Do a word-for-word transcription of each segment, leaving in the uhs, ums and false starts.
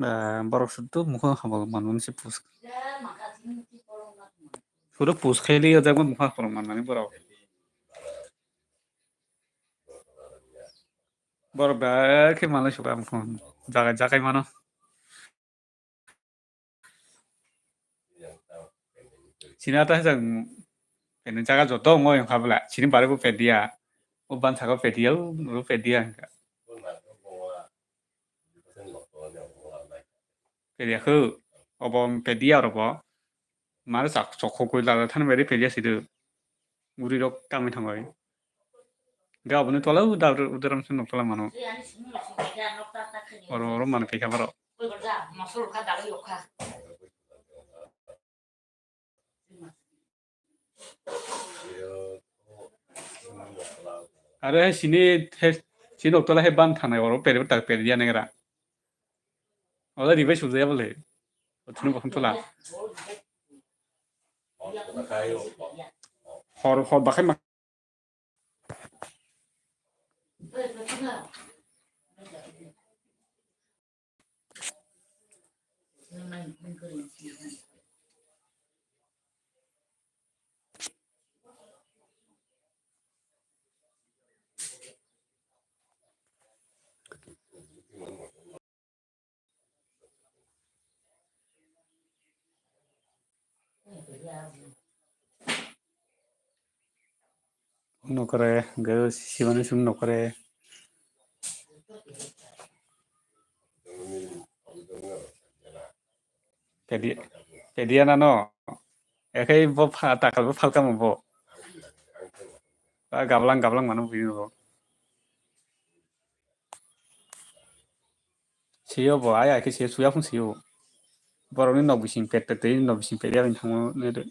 Ba, borok sudu mokol habol manmani se pus. Sudu pus khaili o jaga mokol habol manmani borok. Borok ba khe manlai suka mokol jaga jaga mano. Chini ata jang peni jaga joto wngo wngkha bwla. Chini bari bo pediya. O ban saka pediya, o pediya wngkha. Pediya khu, obo pediya robo. Mare chak chokho koi lala thani bari pediya sidu. Guri rok tamwi thangoi. Ga aboni tola uda udaram se noktola mano. Oro oro mano pekha baro. Are hai sini he sini noktola he ban thanai oro peri tak peri ya negra. Ola ribai sujaya bole. Othunu bakhan tola. Hor hor bakhai ma Nokore, gayo sibani sum nokore. Pedi, pediya nano. Ekai bo pha, takal bo phalka mo bo. Ba gablang, gablang mano bini bo. Siyo bo, ai, ai khe siyo, suya phung siyo. Borokni nok bising pet, pet, tei nok bising pet, yabini thango, ne de.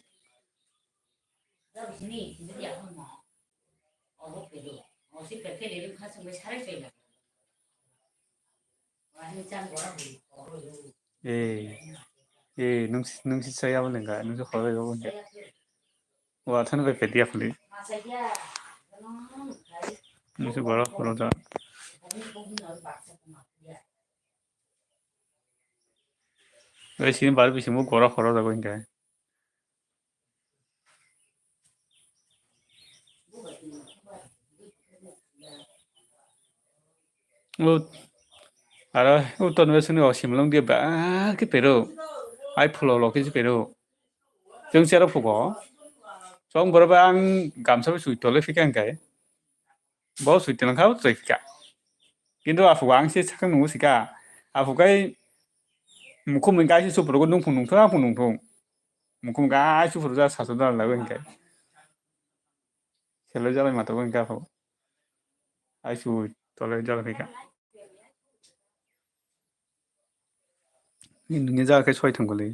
Eh, eh, nung, nung si saya boleh enggak? Nung si khoro ya boleh enggak? Wah, sana bai pedia kuli. Nung si goro, goro da. Eh, sini baru bisa mau goro, goro da boleh enggak? O, aro o ton bai sini o simlong dia ba ke pero. Ai phulo lo ke pero. Chwng sero phugo. Chwng boro ba ang gamsa bai sui tole phika ang kai. Bo sui tole kha tole phika. Kintu aphuk ang se sakang nungo sika. Aphuk kai mukhum kai se supro nung phung nung thung, phung nung thung. Mukhum kai supro ja sasu da lagu kai. Selo jalai mata bo hingka kho. Aisu tole jala khaika. Nini jaga khe soi thang guli.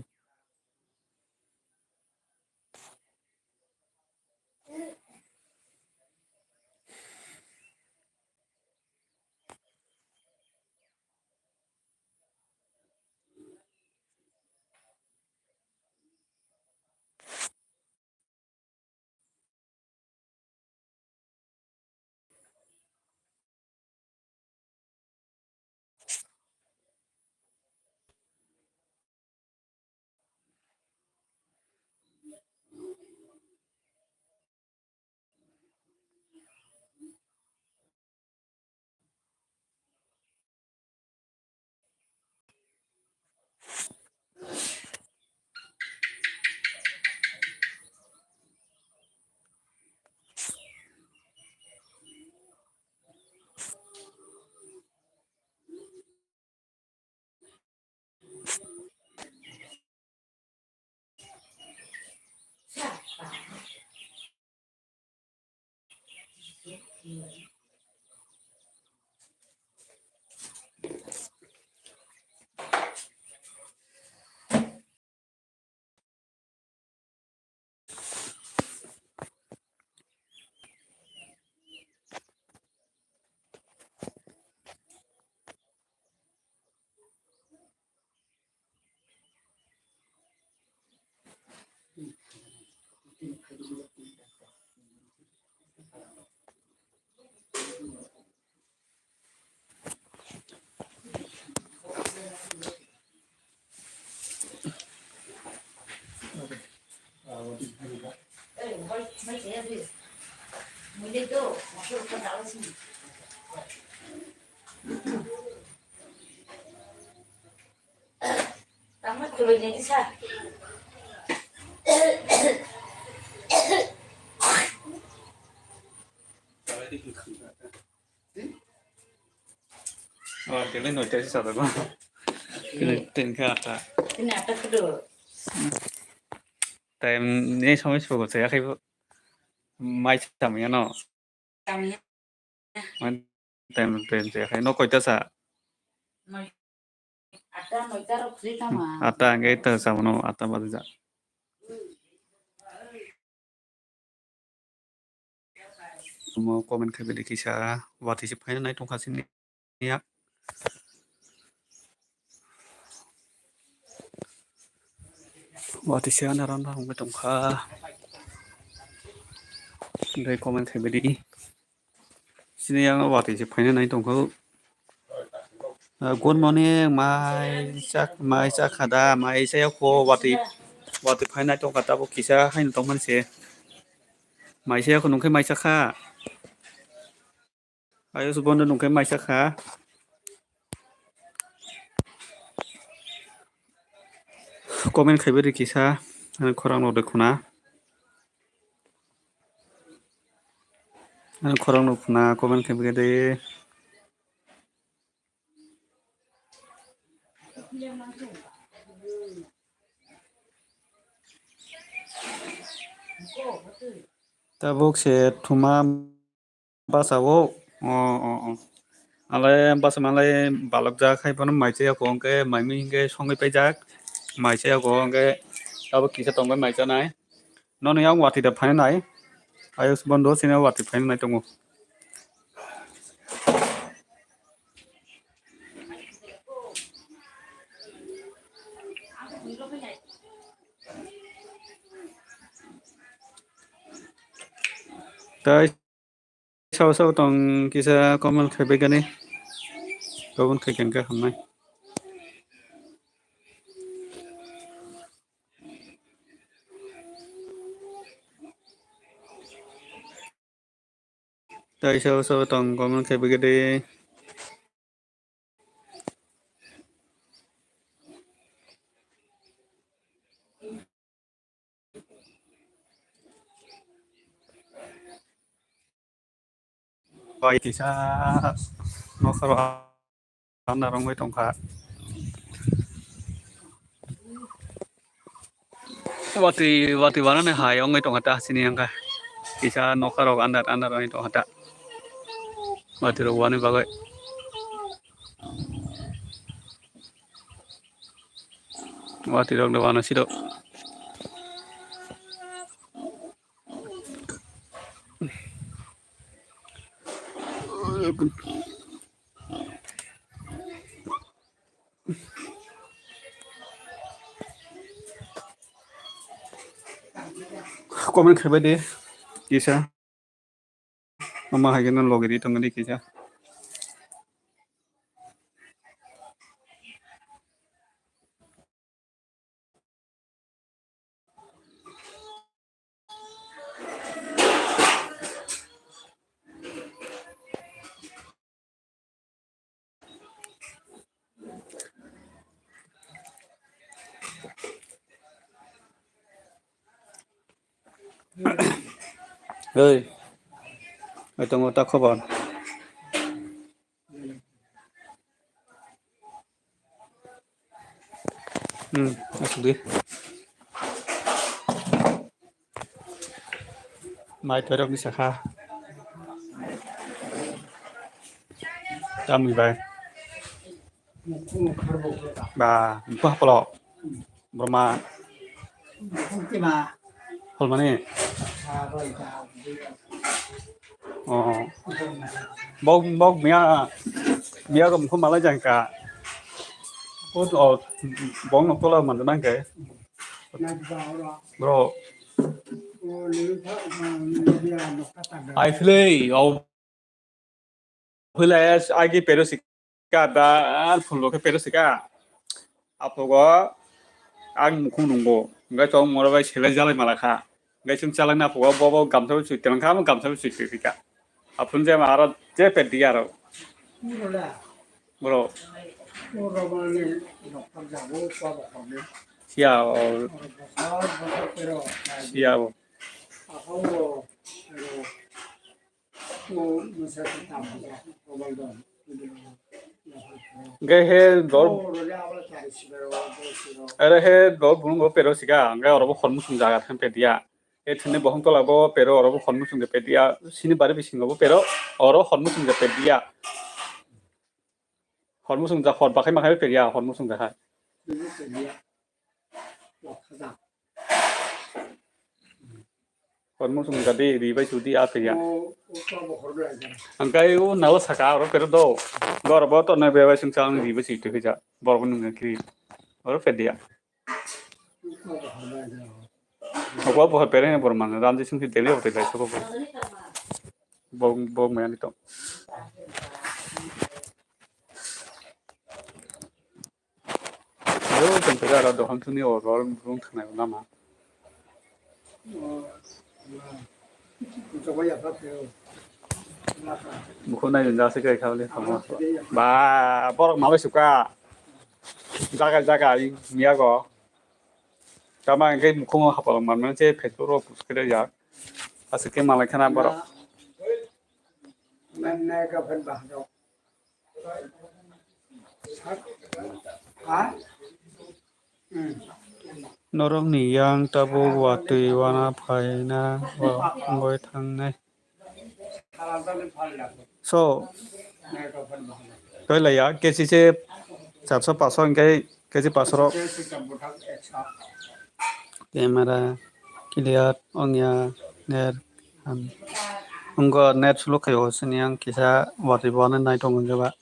Tamo khului ni sa. Oh, kele noita si sada ko. Kele ten khe atta. Ten atta kudu. Time ni somoi sugo saya khai bo. Mai samya no. Samya. Mai time time saya khai no koita sa. Mai. Atta noita rok khri tama. Atta angge ta sa no atta badi ja. Omo comment khai bidi kisa watwi se phaina nai tongkha sini ya. Watwi se ana ran ran tongkha. Dai comment khai bidi. Sini yang watwi se phaina nai tongkha. Ah, good morning, mai chak, mai chak khada, mai chayakho, watwi, watwi phaina tongkha, tabuk kisa haino tongmani se. Mai chayakho nungkhe mai chakha. Ayos bondo nungkhe mai chakha. Comment khaibai ri kisa, ani khorang rok de khuna. Ani khorang rok khuna, comment khaibai de. Tabuk se thuma basa o. O, o, o. Alai basa malai balok jak hai bono mai chaya ko hwnkhe mai mi hwnkhe songwi paijak. Mai chaya ko hwnkhe tabuk kisa tongbai mai chanai. Nono yang watwi da phainai. Ayos bondo sini watwi phainai tongo. Tai sao sao tong kisa comment khaibai gani. Comment khai khe hamnai. Tai sao sao tong comment khai bigede. Bai kisa nokharo. Anna rwngwi tongkha. Watwi, watwi wanani hai wngwi tongkha ta, chini wngkha. Kisa nokha rok andar, andar wngwi tongkha ta. Watwi rok wani bagwi. Watwi rok no wano siro. Comment khaibai de kisa. Ama hai gana logi di tongdi kisa. Hei, hai tongo ta khobor. Hmm, asuk di. Mai toirok ni sakha. Tamni bai. Ba, buah polo. Broma. Holmani. Oh. Bok, bok, mia, mia gom ko malai jangka. Ko to, bong no kola man nang ke. Bro. Ai play, oh. Hwlai agi pero sika da, ar phunlo khe pero sika. Aphugo ang mukhung nungo. Hwnkhe chong moro bai selai jalai mala kha. Hwnkhe chwng chalai na aphugo bo bo gamsa bo sui twlang kha, gamsa bo sui twi kha. Apun je ma aro je pet dia aro. Bro. Siya o. Siya o. Hwnkhe he dor, ere he dor bumung bo pero sika, hwnkhe oro bo hor muchung jaga thang pet ya. E thini bohong tola bo pero oro bo hor muchung de pet ya. Sini bari bisingo bo pero oro hor muchung de pet ya. Hor muchung ja hor bakhai makhai pet ya, hor muchung jaga. Hor muchung jadi ribai sudi a pet ya. Angkai u nalo saka oro pero do. Dor bo to na bebai sung chang ribai si tu ja. Bor bo nung kri. Oro pet ya. Obo bo pere ne bor man ram ji sung si dele hotel lai sabo. Bo bo me ani to. Yo, tong pera ra doham suni o rol rung thangnai lama. Bukhuk nai jasa kai khauli thangma. Ba, borok malai suka. Jaga jaga miyago. Tama hwnkhe mukhungo hapalok manmani se Facebook o post khe jak. Aswk khe malai khana borok. Norokni yang tabuk watwi wana phaina wngwi thangnai. So, koi laiya, K G se charso paso hwnkhe K G paso rok. Camera clear wngya, net ham. Wngkha net suluk khaio sini ang kisa watwi bo nai tongo jeba.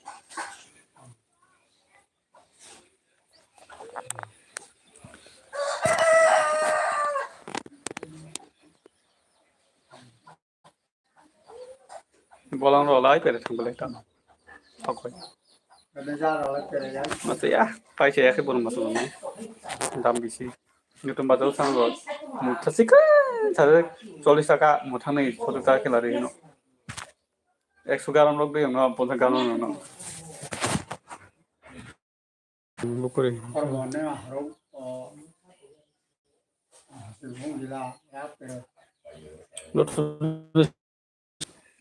Bolong rok lai pere thang belai tamo. Thokoi. Masa ya, pai se ya khe bolong masa bolong. Dam bisi. Newton bazar o sang rok. Mutha sikha, sare chollish taka, mutha nai photo ta khe lari hino. Ekso garam rok de no, poncha garam no. Bukuri.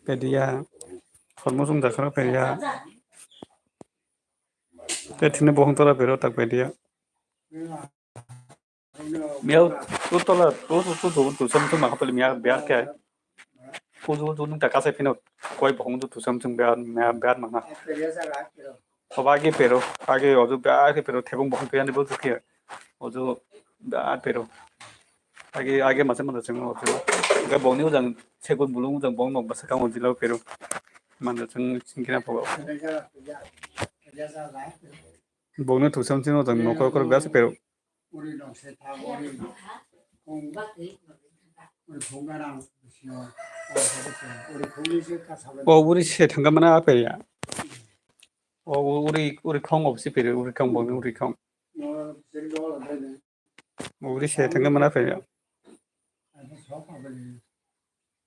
Pedia, hormosong jakhara pedia. Te thini bohong tola pero tak pedia. Miya tu tola tu tu tu tu tu sem tu ma kapel miya biar kya. Kuju tu nung taka se pino koi bohong tu tu sem tu biar biar mana. Obo age pero, age ojo biya khe pero, thebong bohong phiya ni bo khe ojo biya pero. Age, age masa masa chwng ojo. Ga bongni ujang segun bulung ujang bong nok basa kang ojo pero. Manda chwng singkira phogo. Bongni thusam chwng ujang nok kor kor biya se pero. O uri se thangka mana apel ya. O uri, uri khong o si piri, uri khong bongni uri khong. O uri se thangka mana apel ya.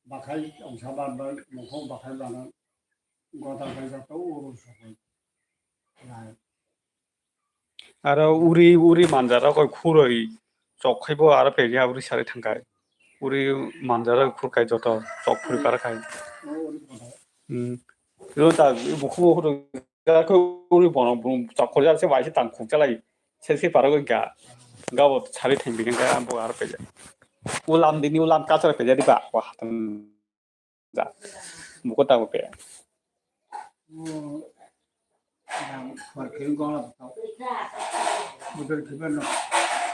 Bakhai ongsa ban bai, mokho bakhai bana, gota bai jato uru sokhoi. Aro uri, uri manjaro koi khuroi chok khai bo aro pegya uri sari thangkai. Uri manjaro khur kai joto chok khuri para khai. Hmm. Ro ta bukhu bukhu ga kho uri bono brum chok khori ase bai se tang khuk chalai. Se se para go ga. Ga bo sari thang bi ga bo aro pegya. Ulam dini ulam kachar pegya di ba wa hatan. Ja. Buko tabo pe.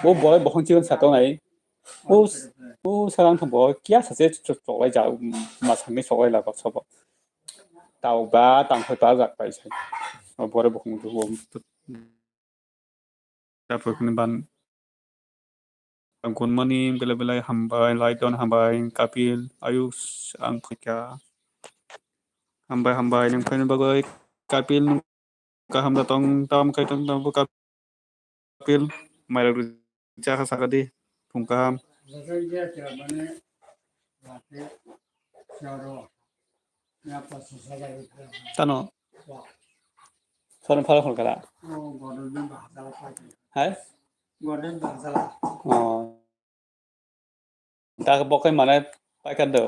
Bo boy bohong chigon sato nai. O o sarang thang bo kia sa se choklai ja ma sangni choklai la ba sobo. Tao ba tang khoi ta jak pai sai. O bore bohong tu. Taphor kheno ban. Ang kun mani belai belai hambai, Laidon hambai, Kapil, Ayush, ang phaikha. Hambai, hambai, nung phaini bagwi Kapil, nung kaham da tong, tam khai tong, tong, Kapil, mairok rwchapha sakha di, phung kaham. Jaga ya kya mane, late, charo. Tano. Sono phala phone kara. Hai? Da bokai mane paikar do.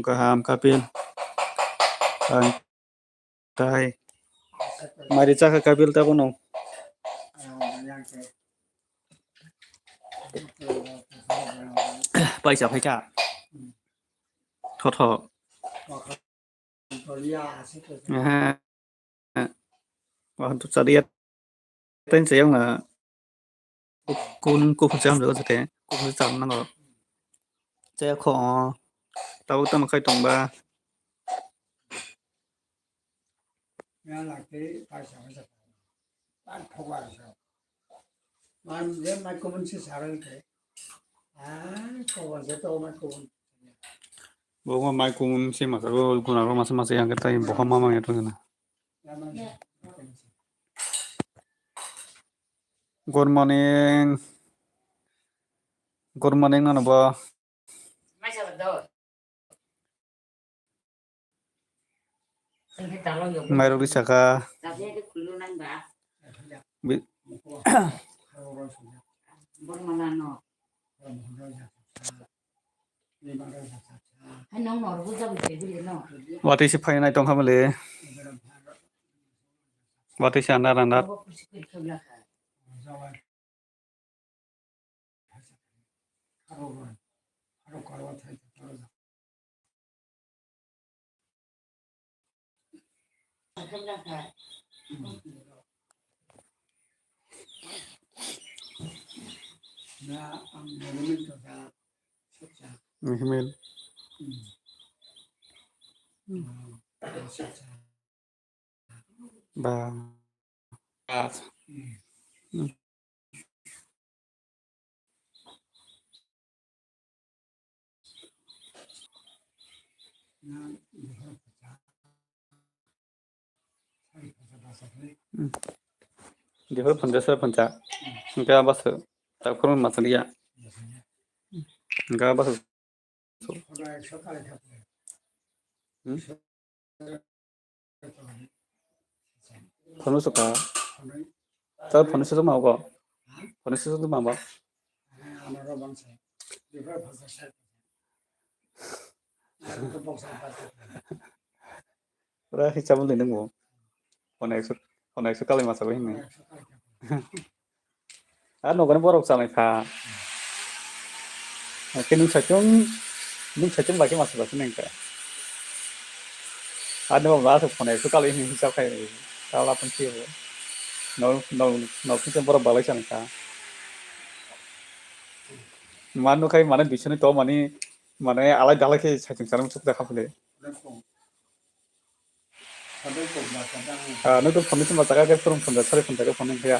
Kaham Kapil. Ang tai. Mari chakha Kapil ta bono. Paisa phaikha. Thotho. Aha. Wah, tu chariya. Ten sayang na. Kun kufu cham jago jate. Kufu cham nango. Chaya kho. Tau tamo khai tongba. Yang laki paisa paisa. Pan phogar sa. Man je mai kumun si sarang ke. Ah, kawan je to mai kumun. Bo ma mai kumun si masa go guna ro masa masa yang kita yang boham mama yang tu na. Good morning. Good morning nana bo. Mairok ri saka. Bi- Watwi se phainai tongkha mole. Watwi se andar andar. Mihmil. Ba. Dihor phancha sar phancha. Hingke abaswk tak phuru masa liya. Hingke abaswk. Hmm? Phone suka. Tar phone suka ma go. Phone suka ma ba. Pura hisab ni nung. Phone ekso, phone ekso kalai masa ba hini. Ah, nokni borok chanai kha. Khe nwng saichung, nwng saichung bai khe masa bai khe nang kha. Ah, nwng ba aswk phone ekso kalai hwnwi hisab khai, kala phan phiyo. Nok, nok, nok kisa borok balai chanai kha. Ma nukhai mane bisoni to mani, mane alai dalai khe saichung chanai muchuk da kha phule. Ah, nung to phone se ma jaga ke phone phone sari phone jaga phone kaya.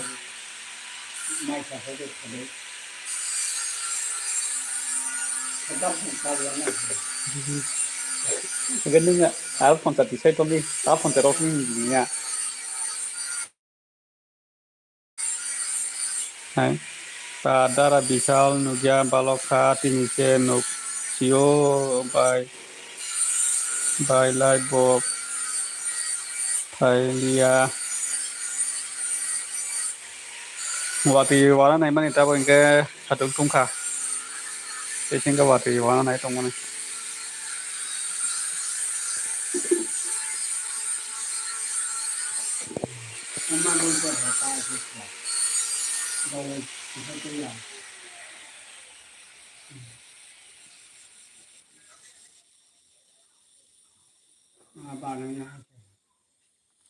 Ke nung ah phone sa tisai tong di, ah phone sa rok ni ni ya. Hai. Ta dara Bishal nukya balok kha tini se nuk sio bai bai lai bok thai liya. Watwi wana nai mani tabo hingke satung tungkha. Tei hingke watwi wana nai tongmani.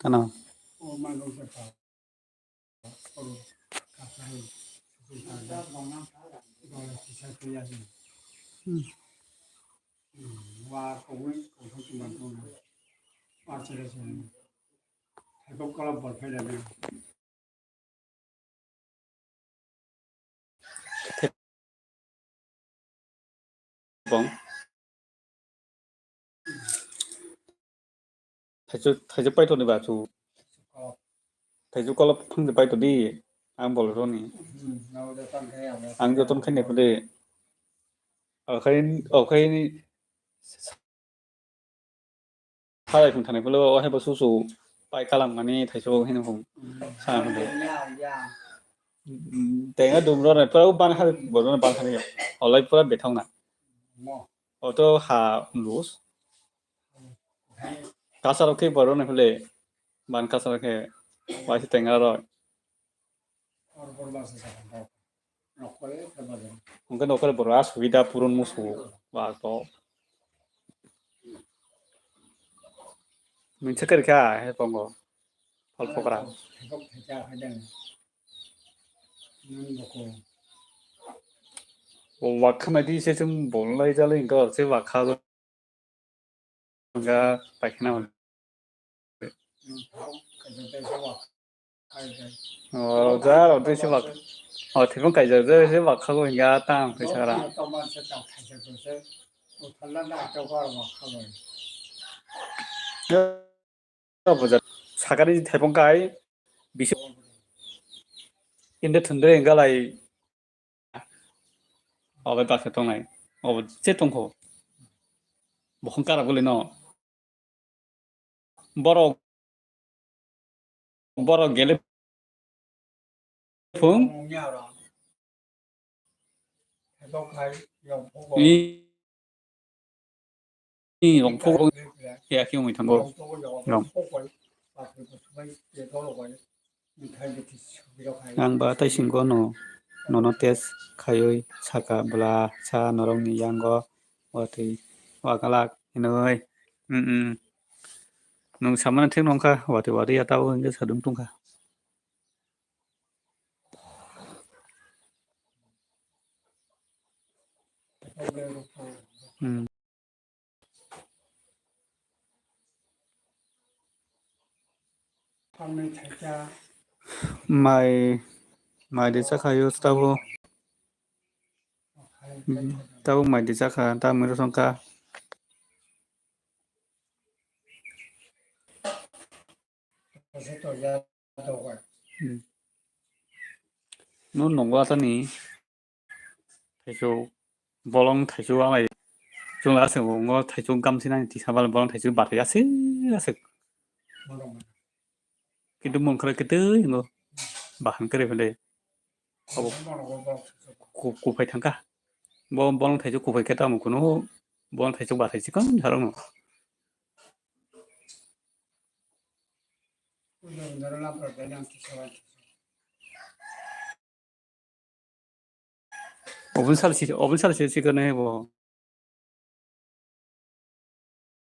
Tano. Bong. Thaichuk, thaichuk paithoni ba chu. Thaichuk kolok phang de paithodi. Ang bol roni. Ang joton khaini phode. Okhai, okhai ni Salai phung thani pholo o hebo susu pai kalang mani thaiso hino phung sa phung de. Tenga dum ro nai pura ban ha boro ban ha yo. Olai pura bethong na. Oto ha lus. Kasar oke boro nai phule ban kasar oke waisi tenga ro. Hwnkhe nokole boro asubida purun musu ba to. Minsa kari kha he tongo. Phal pokra. O wakha mai di se chung bolai jalai hwnkhe se wakha. Hwnkha paikha na hwn. O ja rok tei se bak. O thibung kaijak je se bak khago hwnkha tang khe sara. Sakani thaipung kai bisi. Inde thundre hwnkha lai. Obo baksa tongnai. Obo je tongkho. Bokhong kara guli no. Borok, borok gele phung. Ni Ni rong phok ya khe wngwi thango. Rong. Ang ba tei singo no, nono test khaiwi saka bwla sa norokni yango watwi wakalak hinwi. Mm, mm. Nwng samani thik nongkha watwi watwi ya tabuk hwnkhe sadung tongkha. Hmm. Mai, mai de chakhayo tabo. Tabo mai de chakha, ta mero songkha. Hmm. No nongo atani thaichuk bolong thaichuk amai chwng aswk ngo thaichuk gamsinani tisa bal bolong thaichuk bathai aswk aswk. Kintu mungkhra kwtwi ngo bahan kwrwi phele. Abo ku-, kuphai thangkha. Bo bolong thaichuk kuphai khe tamo kunu bolong thaichuk bathai chikon sarokno. Oboni sal si, oboni sal si, si kene bo.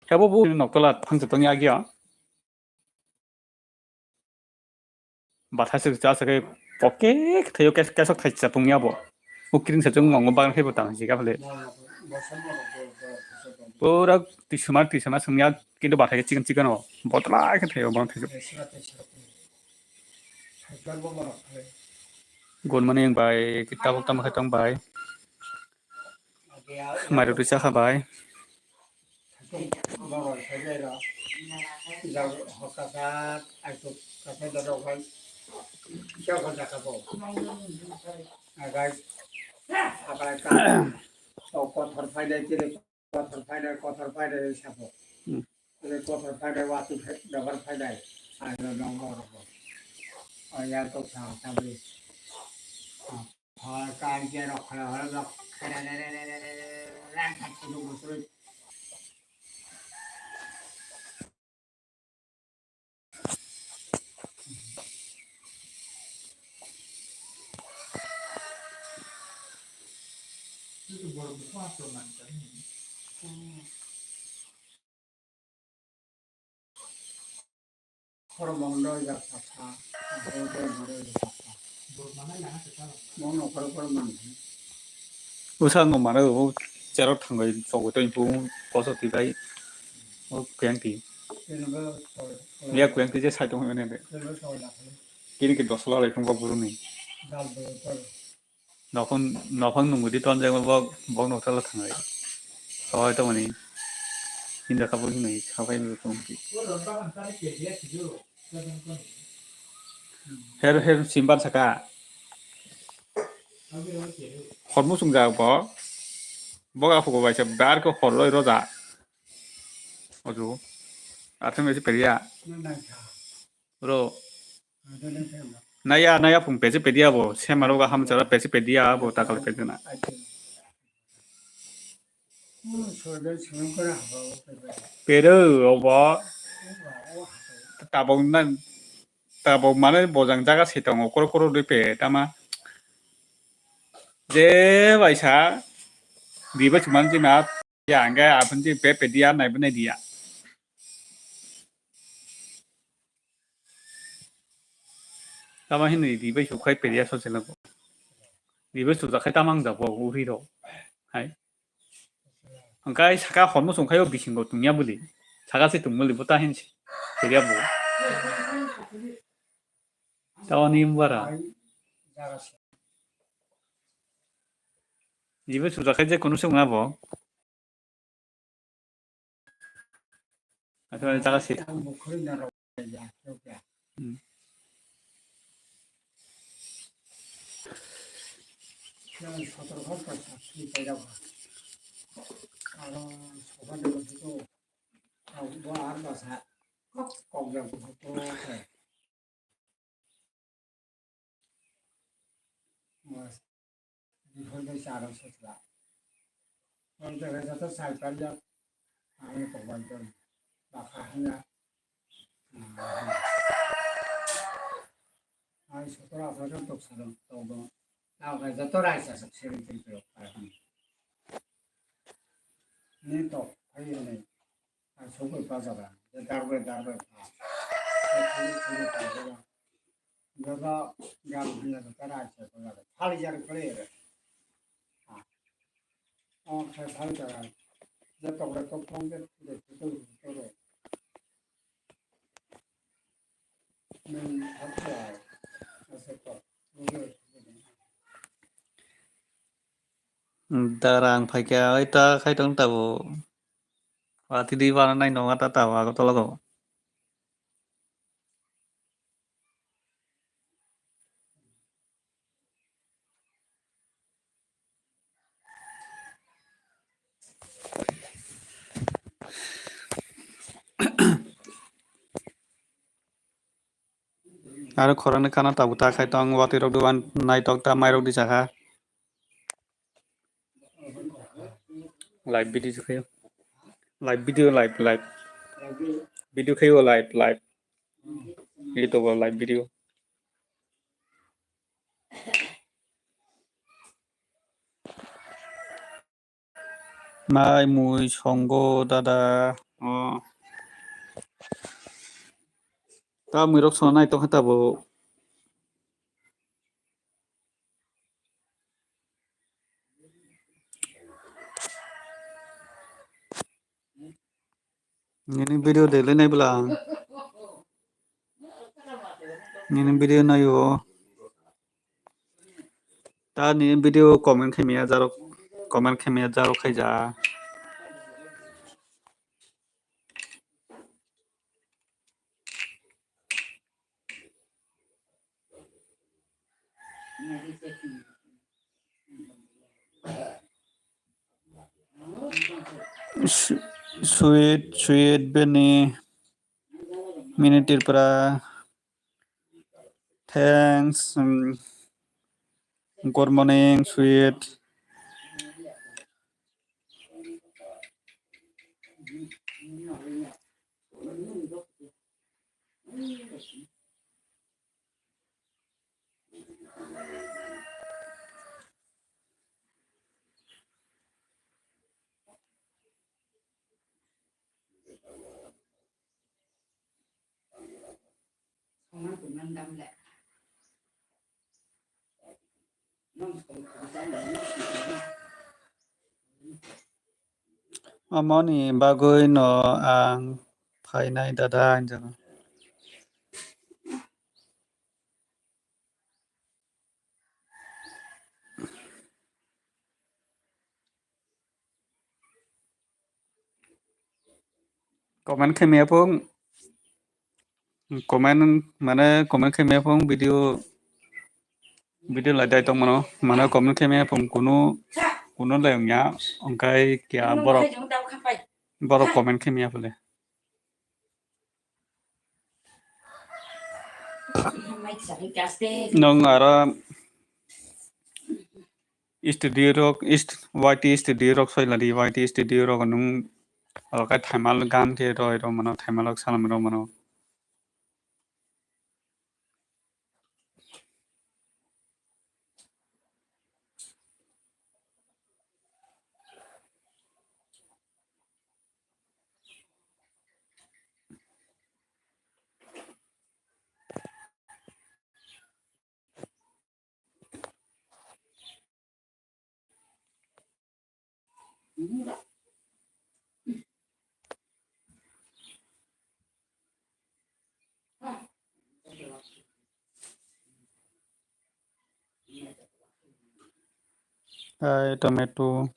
Kebo bo noktola phang tong ya gya. Bathai se cha se ke poke thayo kes, kesok thai cha tong ya bo. Ukring sa chung ngongo bang khe bo tang si ka phale. Pura tisama, tisama sung ya. Kintu bathai khe chikon chikon o, botla khe thaio, botla thaio. Good morning bai, tabuk tamo khe tong bai. Mai roti cha kha bai. Kothor phaidai, kothor phaidai, kothor phaidai sabo. Hmm. Kothor phaidai, wati phai-, dogar phaidai. Ai no no no no. Ai ya to sa tabli. Ah, kai ke rok khala hal rok. Khoroknwi rwjak sakha, borok borok rwjak sakha. Bono khorok khorok mankha. Bwskango mano, o cherok thangwi chogwi tongwi phung koso twi bai. O kuyang twi. Kuyang twi je sai tongwi manya de. Kini ki dos lakh lai phung kok buruni. Nokhong, nokhong nungwi di tonjak bo, bo nokthar la thangai. Sawai tongmani. Hinda kha bo hinwi sabai bo tong ki. Her, her simban saka. Hor musung jak bo. Bo aphuk bai se bar ko hor loi roja. Ojo. Athang bai se pedia. Bro. Naya, naya phung pese pedia bo. Sema roga ham chara pese pedia bo takal pese na. Pero obo. Tabok na, tabok mane bojang jaga se tongo, koro koro de pe tama. Je baisa, diba chuman jima, ya, angke apun je pe pe dia, nai bune dia. Tama hini diba chukai pe dia so chela ko. Diba chujakai tamang jabo, uri ro. Hai. Angkai saka hormo songkai o bisingo tungya buli. Saka se tungmuli bo ta hinsi. Pedia bo. Tawani mbara. Jibe sujakai je kunu sung abo. Atau jaga sih. Hmm. Before the Saraswati. Before the Saraswati, Saraswati, I am a provider. Baka hanya. Ai sotoro atharo tok sarong tok dong. Tao kai joto raisa sak seri teri teri kai hwn. Ni tok kai hwn. Ai sokoi pa jaga. Je darbe darbe pa. Thili thili pa jaga. Joto gam hanya joto raisa pa jaga. Thali jar kare re. Ah. Oh, khai thali jaga. Je tok re tok phong je de tok tok re. Darang phaikha, oi ta khai tong tabo. Watwi di bana nai nonga ta tabo, Agartala go. Aro khorang ni khana tabuk ta khai tong, watwi rok duan naitok ta mai rok di saka. Live video khayo. Live video, live, live. Video khayo, live, live. Ito bo live video. Mai mui songo dada. Oh. Ta mui rok sona nai tong kha tabo. Nini video daily nai bwla ang. Nini video naio. Ta nini video comment khaimaya jarok, comment khaimaya jarok khaija. Su-, sweet, sweet Benny, Mini Tripura, thanks, um, good morning, sweet. Omoni bagwi no ang phainai dada hinjano. Comment khaimaya phung, comment, mane comment khaimaya phung video, video lai dai tongmano, mane comment khaimaya phung kunu, kunu lai wngya, wngkai kya borok, borok comment khaimaya phule. Nwng aro studio rok, ist-, Y T studio rok soiladi, Y T studio rok nwng aro khe thaimal gam khe roi rok mano, thaimal rok salam rok mano. Hai, tomato.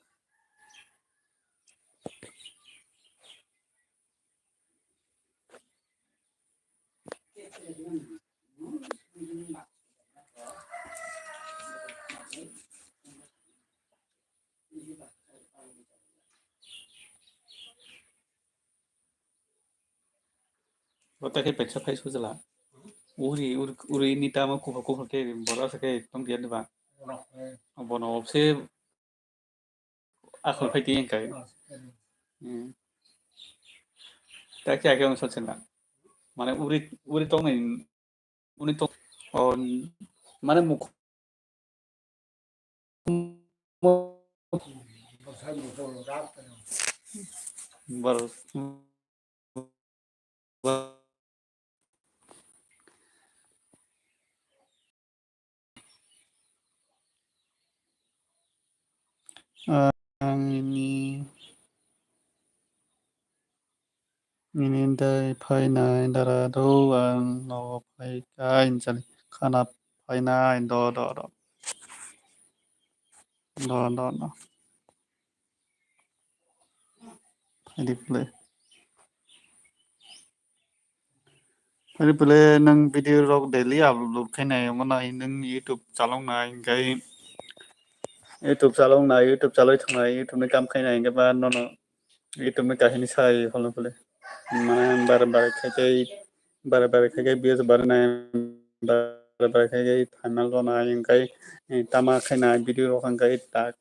Bo ta khe peksa phai sujala. Uri, uri, uri ni tamo kuphur kuphur khe borok asa khe tong dia diba? Bono se akhol phai ti engkai. Hmm. Ta khe ake wngsa chwla. Mane uri, uri tong nai, uri tong, o, mane muk-, Bor-, Ang ini Nini dai phainai dara do ang nogo phai kai hinchali khana phainai do do do. Do do do. Phaidi phle. Phaidi phle nwng video rok daily upload khainai omo nai nwng YouTube chaloknai hinkhe YouTube chaloknai YouTube chaloi thangnai YouTube ni kam khainai hinkhe ba nono YouTube ni kahini sai holo phle. Mane bare bare khai kai, bare bare khai kai views bare nai, bare bare khai kai final rok nai, hinkhe, eh, tama khai nai video rok hinkhe tak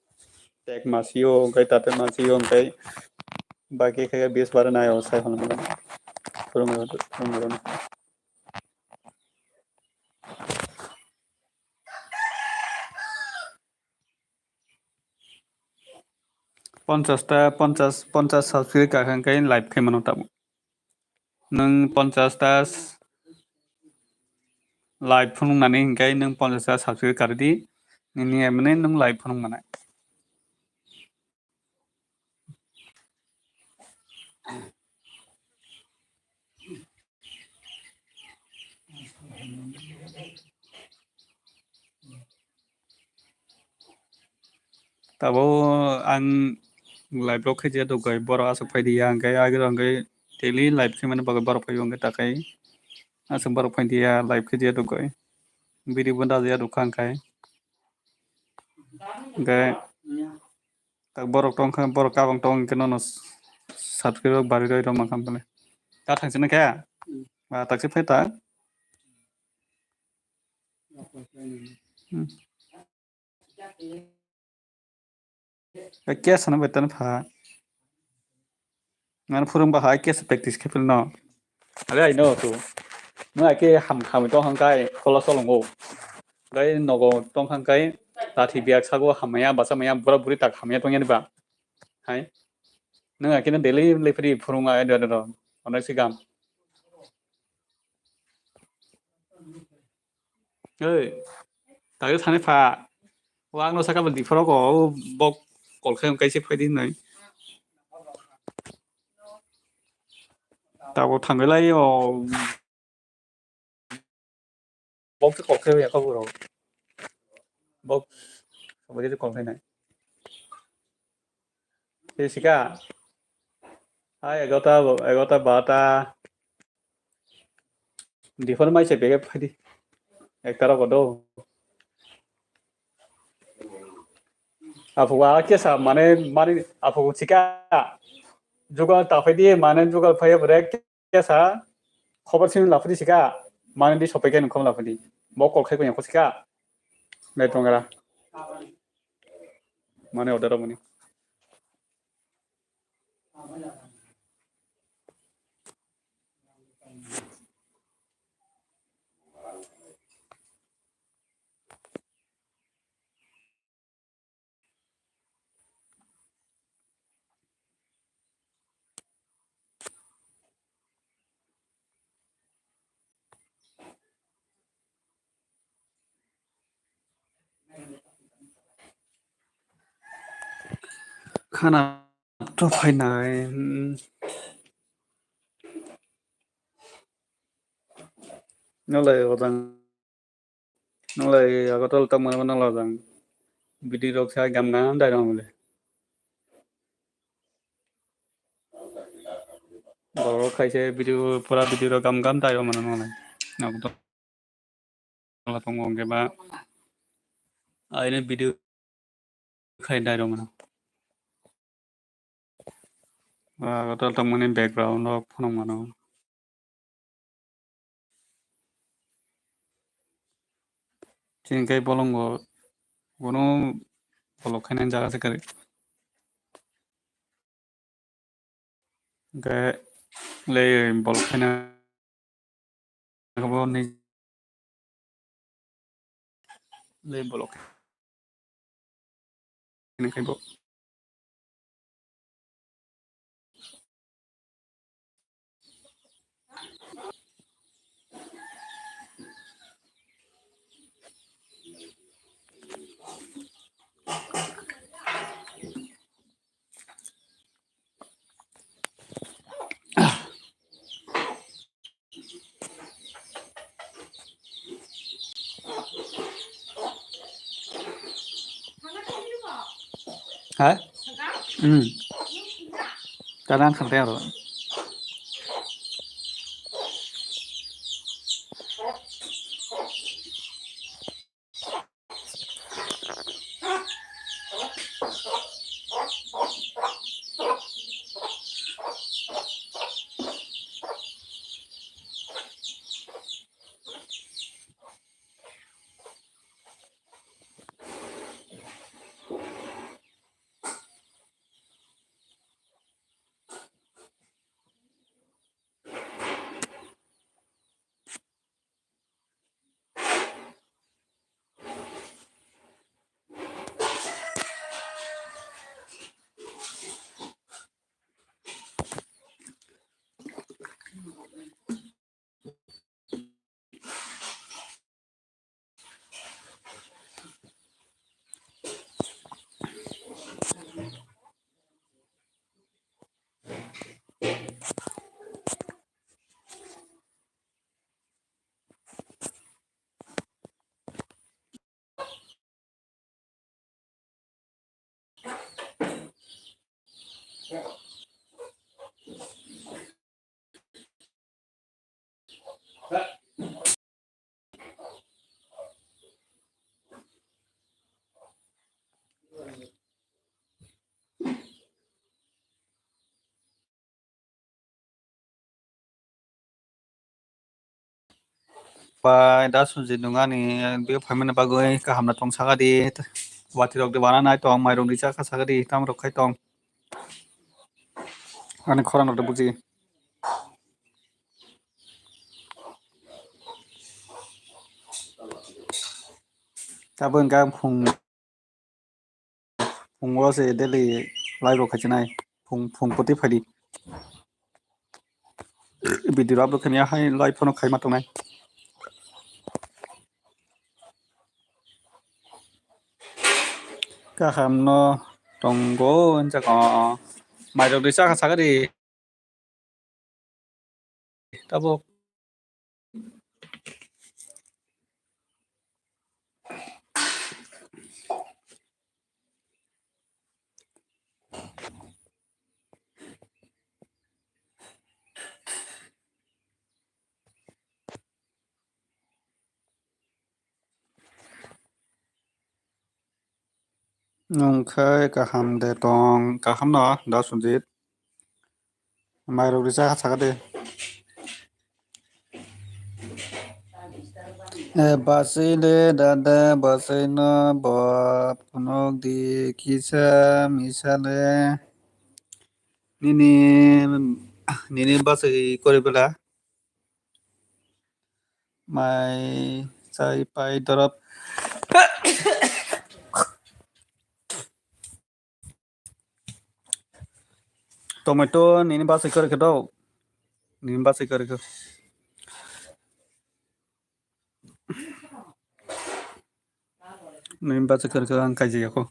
tek ma sio, hinkhe tate ma sio, hinkhe baki khai kai views bare nai o sai holo phle. Khulumro, khulumro. Ponchash ta, ponchash, ponchash subscribe ka khe live khe mano tabuk. Nwng ponchash ta s-, live phunuk nani hinkhe nwng ponchash ta subscribe karidi. Nini emne nwng live phunuk manai. Tabo ang live rok khe je dogai borok aswk phai di ya, hwnkhe agero hwnkhe daily live khe mani bagwi borok phai o, hwnkhe takhai aswk borok phai di ya, live khe je dogai video bo da ya dokha hwnkhe, hwnkhe tak borok tong kha, borok kabang tong khe nono subscribe rok bari roi rok mankha bole. Ta thang sini khe? Hmm. Ba tak se phai ta. Hmm. Khe sana betan pha. Ngan phurung ba hai khe practice khe phil no. Are I know tu. Nwng hai khe ham, hamwi tong hang kai, kola solongo. Gai nogo tong hang kai, lathi biak sago hamya, basa maya, bura buri tak hamya tong yani ba. Hai. Nwng hai khe daily le phri phurung ai do do do. Onek si gam. Oi. Tagwi thani pha. O ang no saka bal di phoro ko, o bok kol khai kai se phai di nai. Tabo thangwi lai o. Bok se kol khai ya ko bro. Bok. Bok se kol khai nai. Tei sika. Hai egarota, egarota, barota. Diphor mai se bege phai di. Ekta rok do. Aphuk a kesa mane mani aphuk sika. Jugal ta phai di mane jugal phai bre kesa. Khobor simi laphudi sika. Mane di sopai khe nung khom laphudi. Bo call khai konya khosika. Nai tongra. Mane order mani. Khana to phainai, hmm. Nolai odang. Nolai Agartala tongmani mano lajang. Bidi rok sa gam gam dai rong le. Borok khaise video, pura video rok gam gam dai rong mano nolai. Nabo to la tongo hwnkhe ba aini video khai dai rok mano. Agartala tongmani background rok phunuk mano. Chini khe bolongo bono bolok khainani jaga se kwrwi. Hwnkhe le bolok khaina abo ni le bolok khaina khe bo. Ha? Hmm. Tanan khantai aro. Bai da Sunjit nung ani biyok phaimani bagwi kaham no tong saka di. Watwi rok de wana nai tong, mai rok di cha kha saka di, tam rok khai tong. Ani khorang rok de buji. Tabuk hwnkhe phung, phungo se daily live rok khaichinai. Phung, phung poti phaidi. Video upload khaimya hai live phano khaima tongnai. Kaham no tongo, hwnjak o. Mai rok de cha kha saka di. Tabuk. Nwng khe kaham de tong, kaham no da Sunjit. Mai rok ri cha kha saka de. Eh, basai le dada, basai no bo phunuk di kisa misa le. Nini, nini basai kori bela. Mai chai pai dorop. Tomato nini basai kori khe do. Nini basai kori khe. Nini basai kori khe ang kaijaya ko.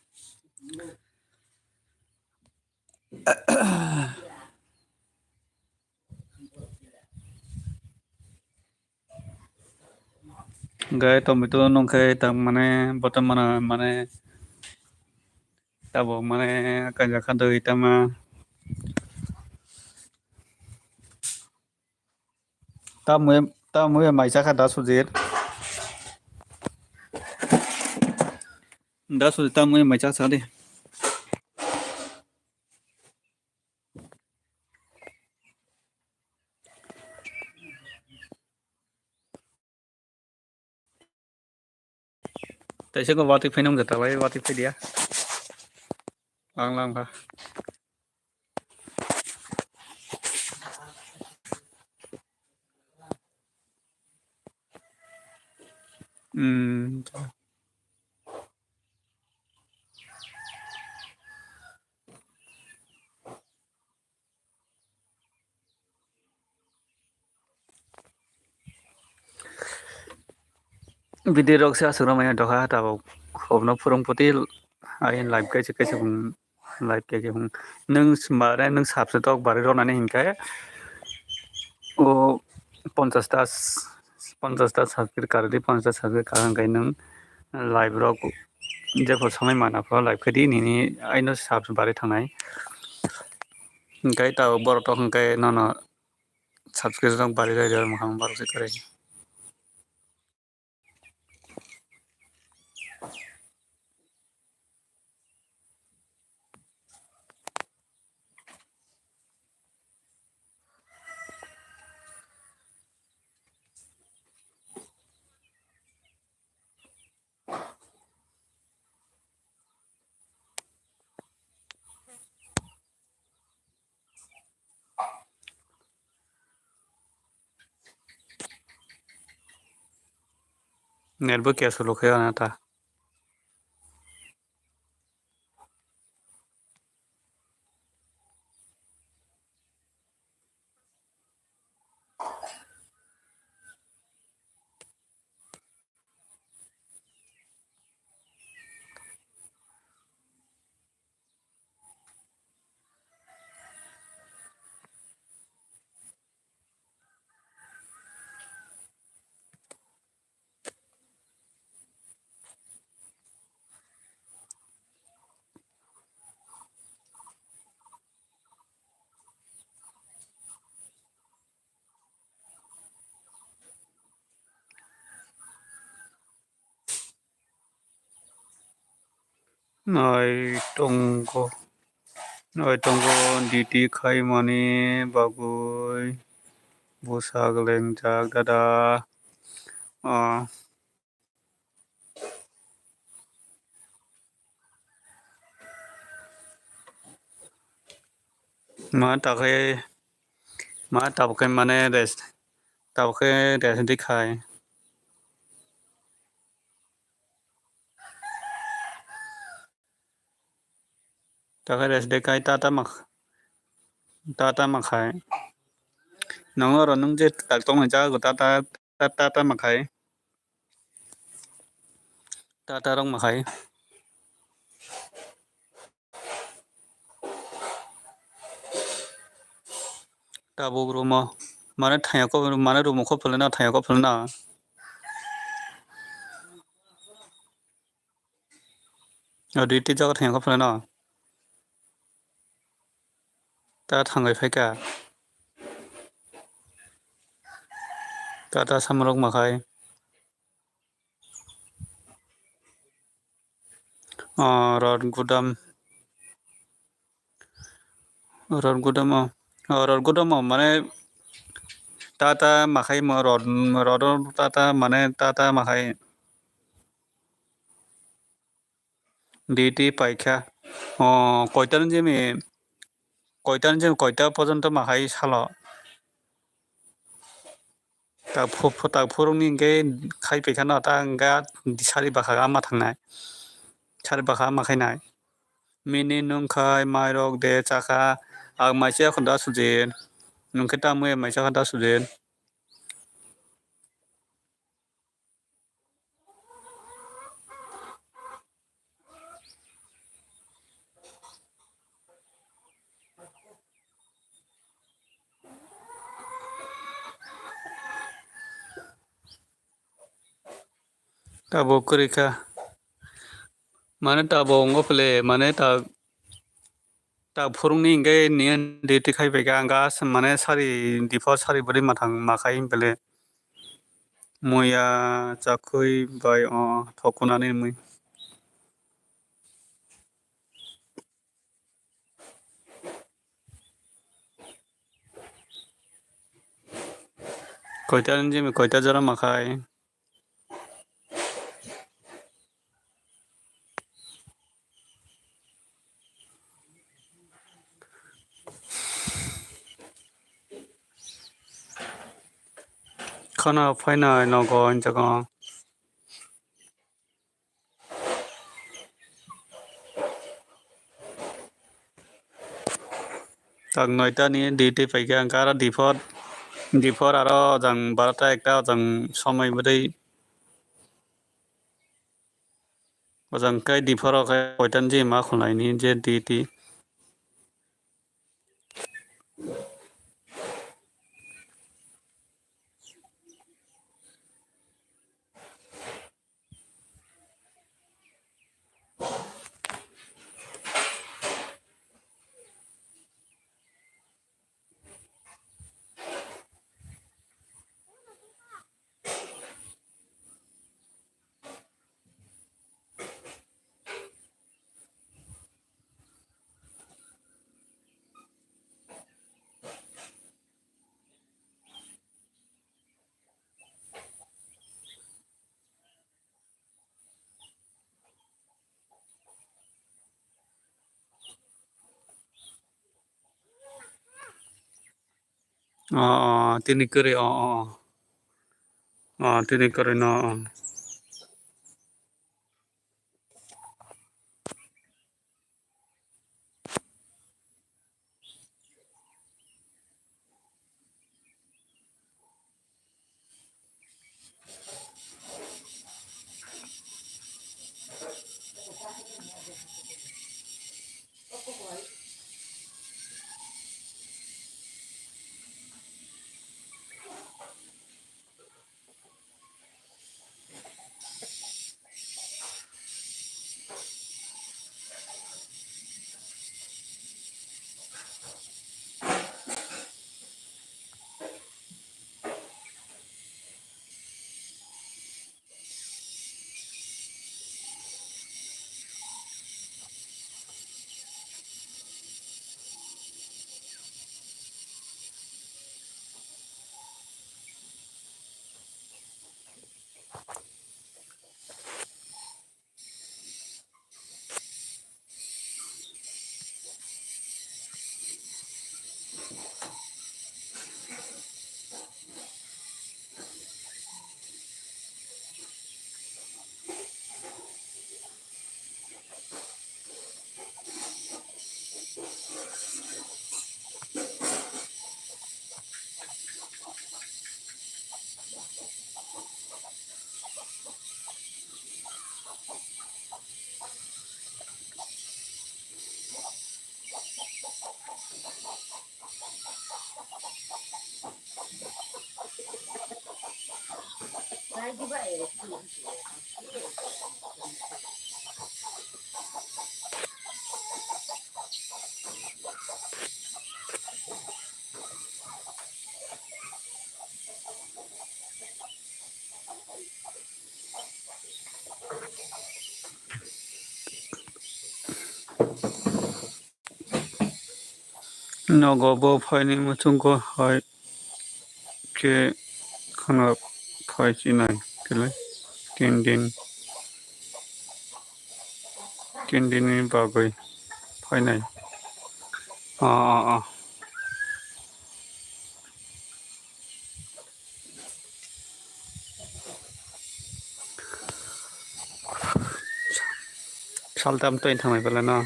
Hingke tomato nung khe tang mane, botom mana mane, tabuk mane, kaisa kha doi tama. Tamui, tamui mai chakha da sujir. Da sujir tamui mai chakha de. Taisa ko watwi phai nung jata bai, watwi phai dia. Lang lang kha. Hmm. Video rok se aswk rw manya doha tabuk hobno phwrwng phuti ayen live kaisa kaisa bung live kaisa bung nwng bare nwng subscribe tok bare rwnani hinkhe o ponchash ta ponchash ta subscribe karidi ponchash ta subscribe kar hinkhe nwng live rok jepho sonai mana pho live khaidi nini aino subscribe bare thangnai hinkhe tabuk borok tok hinkhe nono subscription bari rai rai mwkhang barok se kwrwi. Net bo kya solo khe ana ta. Nai tongo, nai tongo, duty khaimani bagwi bwsak lengjak dada. Ah. Ma takhai, ma tabukhe mane rest, tabukhe rest di khai. Takhai rest di khai tata mak, tata makhai. Nongo oro nung je tak tongni jaga tata, tata makhai. Tata rok makhai. Tabuk rumo. Mane thaya ko, mane rumo ko phulena, thaya ko phulena. Adi ti jaga thaya ko phulena. Ta thangai phaikha. Tata samrok makhai. Ah, rot gudam. Rot gudam o. Ah, rot gudam o, mane Tata makhai mo rod, rodo tata mane tata makhai. Duty paikha. O, koita ni jemi, koita ni jemi koita porjonto makhai salo. Tak phu-, phu-, tak phurungni hingke khai paikha no, ta hingke sari bwkha ama thangnai. Sari bwkha ama khainai. Mini nungkhai mairok de chakha, ang maisa khonda sujin. Nungkhe tamwi maisa khonda sujin. Tabuk kwrwi kha. Mane tabuk wngkha phle, mane ta-, ta phurungni hingke nini duty khai phaikha, ang gas mane sari diphor sari bwrwi mathang makhai phle. Muya chakhwi bai o thokunani mui. Koita ni jemi koita jora makhai. Khana phainai nogo hinjago. Tak noita ni duty paikha, hingke aro diphor, diphor aro jang barota ekta jang somoi bwdai. Ojang kai diphoro kai koitan je ma khulai ni je di di. O, o, tini kwrwi, o, o, o. O, tini kwrwi no, o. Nogo bo phaini muchungo hai Khe kheno phai chinai kile tin din, tin din ni bagwi phainai. Ah, ah, ah. Saltam twi thangnai belai no.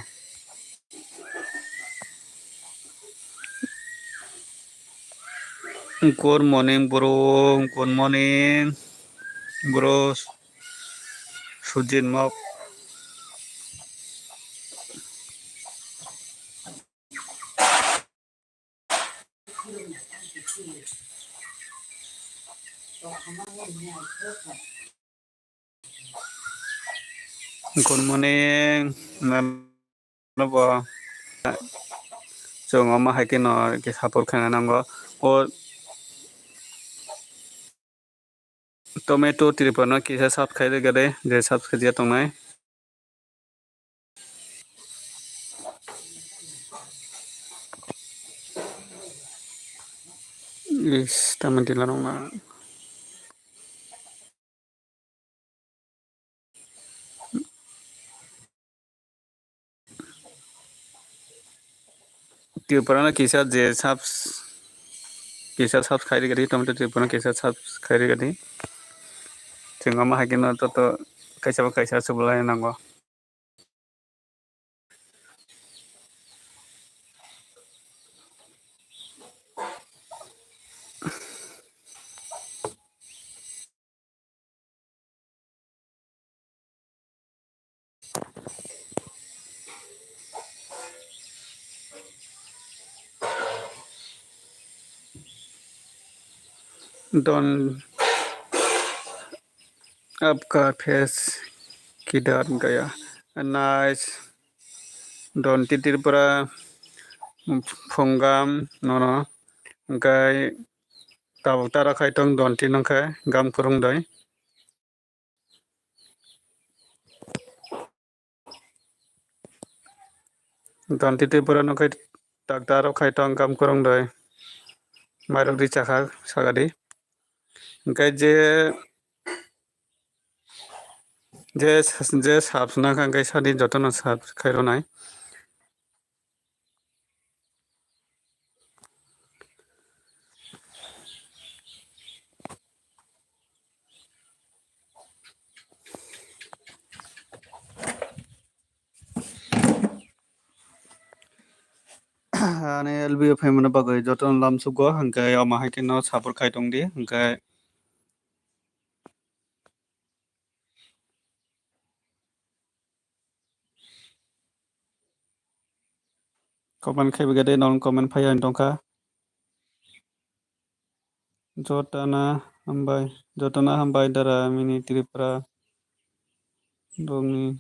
Good morning, bro. Good morning, bro. Sujin Mok. Good morning, nanobo. Chwng omo hai kheno khe support khaina nango. O Tomato Tripura no kisa subscribe rwgadi, je subscribe ya tongnai. Is, tamo dila rok na. Tripura no kisa je subs-, kisa subs khai rwgadi, Tomato Tripura no kisa subs khai rwgadi. Chwng omo hai kheno to, to kaisa bo kaisa sublai nango. Don apka face kidar gaya. Nice. Don T Tripura phungam nono. Hwnkhe tabuk tara khai tong Don T nongkhe gam kwrwng doi. Don T Tripura no khai doctor rok khai tong kam kwrwng doi. Mairok di chakha sagadi. Hwnkhe je, je, je sap swnang kha hwnkhe sadi jotono sap khai rwnai. Ani L B O phaimani bagwi jotono lamsugo, hwnkhe omo hai kheno support khai tongdi, hwnkhe comment khai bagwi de non comment phai ang tongkha. Jotana hambai, jotana hambai dara mini Tripura bongni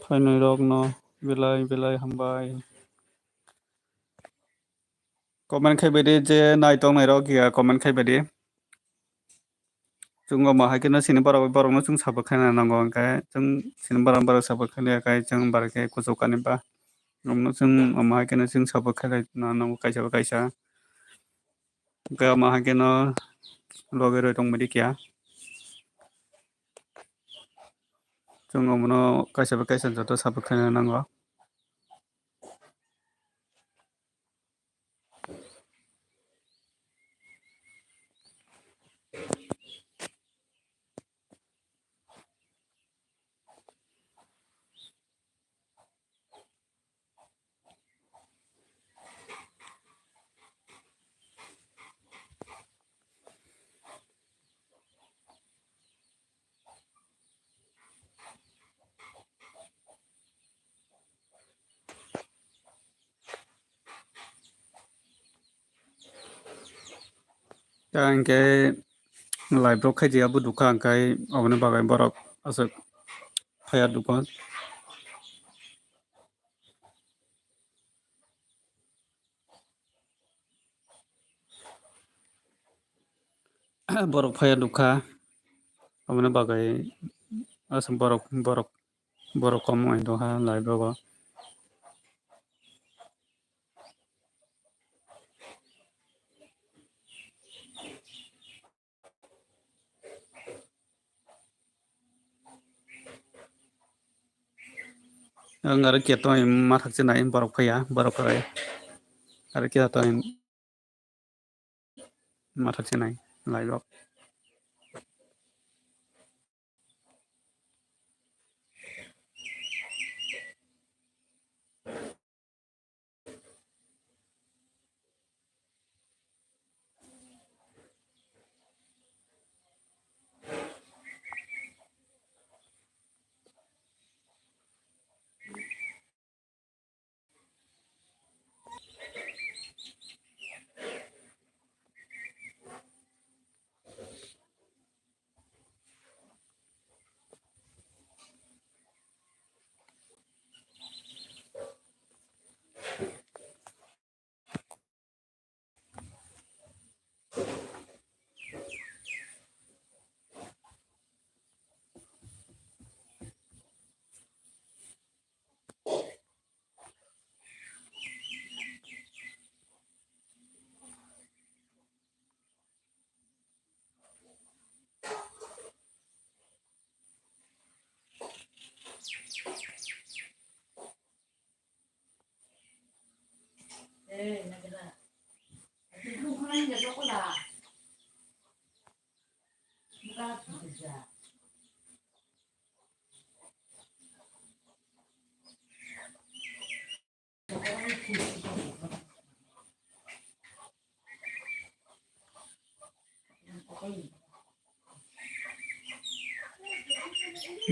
phainai rokno belai belai hambai. Comment khai baidi je nai tong nai rok ya comment khai baidi. Chwng omo hai kheno sini borok bai borok no chwng support khaina nango, hwnkhe chwng sini borok borok support khailiya khai chwng bar khe kuchuk kani ba. Omo no chwng omo hai kheno chwng support khailai nango kaisa bai kaisa. Hwnkhe omo hai kheno logi roi tong baidi kya. Chwng omo no kaisa bai kaisa joto support khaina nango. Ta hwnkhe live rok khaidi abo dukha hwnkhe aboni bagwi borok aswk phaiya dukha. Borok phaiya nukha, aboni bagwi aswk borok, borok, borok kom wng tongkha live rogo. Ang aro khe to ma thak chinai borok phaiya, borok phai. Aro khe to ma thak chinai live rok.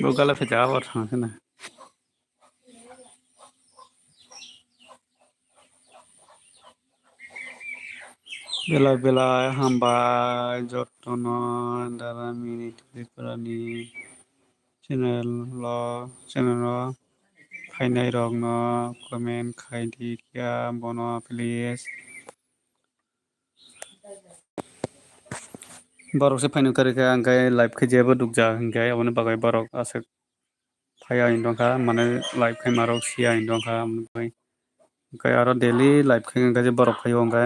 Bo gala khe jaga bo thang khe na. Belai belai hambai jotono Dara Mini Tripura ni channel o, channel o phainai rok no comment khai di kya bono please. Borok se phaino kari khe ang khe live khe jebo dukjak hinkhe aboni bagwi borok aswk phaiya hinwi tongkha, mane live khaima rok siya hinwi tongkha, aboni bagwi hinkhe aro daily live khe hinkhe je borok phaio hinkhe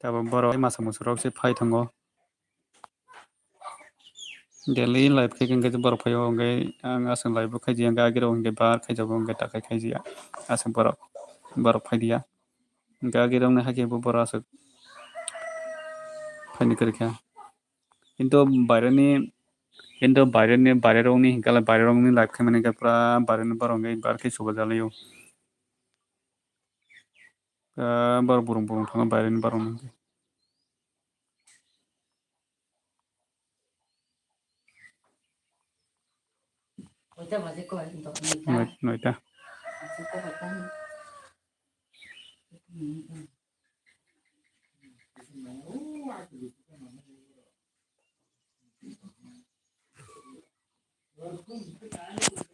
tabuk borok masa musu rok se phai tongo. Daily live khe hinkhe je borok phaio hinkhe ang aswk live bo khaijak hinkhe agirok hinkhe bar khaijago hinkhe takhai khaijaya aswk borok, borok phaidiya. Hinkhe agirokni hakhe bo borok aswk phaini kwrwikha. Kintu baireni, kintu baireni, bairerokni hinkhe bairerokni live khaimani hinkhe pura baireni borok hinkhe bar khe chubajaklaio. Ah, borok burung burung thango baireni borokni hinkhe. Koita baje koi, noita. Noi-, noita. Aswk kok kaitam.